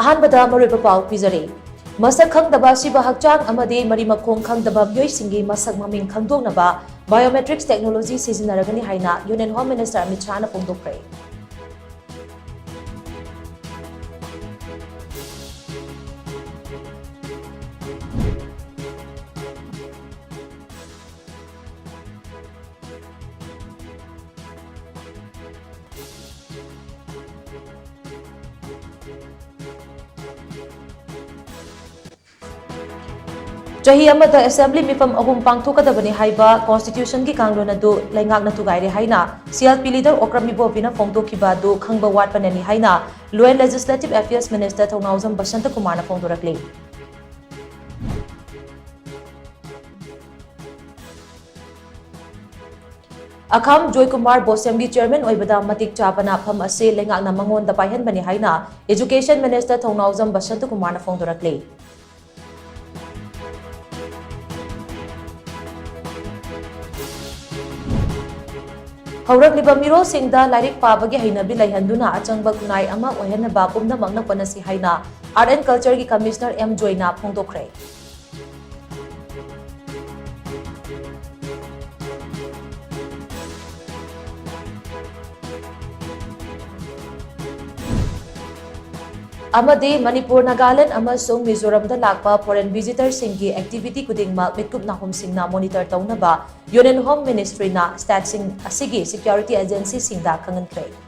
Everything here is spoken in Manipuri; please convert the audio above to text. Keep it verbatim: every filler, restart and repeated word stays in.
ꯑꯍꯥꯟꯕꯗ ꯃꯔꯨꯑꯣꯏꯕ ꯄꯥꯎ ꯄꯤꯖꯔꯤ꯫ ꯃꯁꯛ ꯈꯪꯗꯕ ꯑꯁꯤꯕ ꯍꯛꯆꯥꯡ ꯑꯃꯗꯤ ꯃꯔꯤ ꯃꯈꯣꯡ ꯈꯪꯗꯕ ꯃꯤꯑꯣꯏꯁꯤꯡꯒꯤ ꯃꯁꯛ ꯃꯃꯤꯡ ꯈꯪꯗꯣꯛꯅꯕ biometrics technology ꯁꯤꯖꯤꯟꯅꯔꯒꯅꯤ ꯍꯥꯏꯅ Union Home Minister ꯑꯃꯤꯠ ꯁꯥꯍꯅ ꯐꯣꯡꯗꯣꯛꯈ꯭ꯔꯦ꯫ ꯆꯍꯤ ꯑꯃꯗ assembly ꯃꯤꯐꯝ ꯑꯍꯨꯝ ꯄꯥꯡꯊꯣꯛꯀꯗꯕꯅꯤ ꯍꯥꯏꯕ constitution ꯒꯤ ꯀꯥꯡꯂꯣꯟ ꯑꯗꯨ ꯂꯩꯉꯥꯛꯅ ꯊꯨꯒꯥꯏꯔꯦ ꯍꯥꯏꯅ CLP leader ꯑꯣꯀ꯭ꯔꯝ ꯏꯕꯣꯕꯤꯅ ꯐꯣꯡꯗꯣꯛꯈꯤꯕ ꯑꯗꯨ ꯈꯪꯕ ꯋꯥꯠꯄꯅꯅꯤ ꯍꯥꯏꯅ Law and Legislative Affairs Minister ꯊꯧꯅꯥꯎꯖꯝ ꯕꯁꯟꯇ ꯀꯨꯃꯥꯔꯅ ꯐꯣꯡꯗꯣꯔꯛꯂꯤ꯫ ꯑꯈꯥꯝ ꯖꯣꯏꯀꯨꯃꯥꯔ ꯕꯣꯁꯦꯝꯒꯤ chairman ꯑꯣꯏꯕꯗ ꯃꯇꯤꯛ ꯆꯥꯕꯅ ꯐꯝ ꯑꯁꯤ ꯂꯩꯉꯥꯛꯅ ꯃꯉꯣꯟꯗ ꯄꯥꯏꯍꯟꯕꯅꯤ ꯍꯥꯏꯅ Education Minister ꯊꯧꯅꯥꯎꯖꯝ ꯕꯁꯟꯇ ꯀꯨꯃꯥꯔꯅ ꯐꯣꯡꯗꯣꯔꯛꯂꯤ꯫ ꯍꯧꯔꯛꯂꯤꯕ ꯃꯤꯔꯣꯜꯁꯤꯡꯗ ꯂꯥꯏꯔꯤꯛ ꯄꯥꯕꯒꯤ ꯍꯩꯅꯕꯤ ꯂꯩꯍꯟꯗꯨꯅ ꯑꯆꯪꯕ ꯈꯨꯟꯅꯥꯏ ꯑꯃ ꯑꯣꯏꯍꯟꯅꯕ ꯄꯨꯝꯅꯃꯛꯅ ꯍꯣꯠꯅꯁꯤ ꯍꯥꯏꯅ Art and Culture ꯒꯤ Commissioner ꯑꯦꯝ ꯖꯣꯏꯅ ꯐꯣꯡꯗꯣꯛꯈ꯭ꯔꯦ꯫ ꯑꯃꯗꯤ ꯃꯅꯤꯄꯨꯔ, ꯅꯥꯒꯥꯂꯦꯟꯗ ꯑꯃꯁꯨꯡ ꯃꯤꯖꯣꯔꯥꯝꯗ ꯂꯥꯛꯄ foreign visitor ꯁꯤꯡꯒꯤ activity ꯈꯨꯗꯤꯡꯃꯛ ꯃꯤꯠꯀꯨꯞ ꯅꯥꯍꯨꯝꯁꯤꯡꯅ monitor ꯇꯧꯅꯕ Union Home Ministry ꯅ state ꯁꯤꯡ ꯑꯁꯤꯒꯤ security agency ꯁꯤꯡꯗ ꯈꯪꯍꯟꯈ꯭ꯔꯦ꯫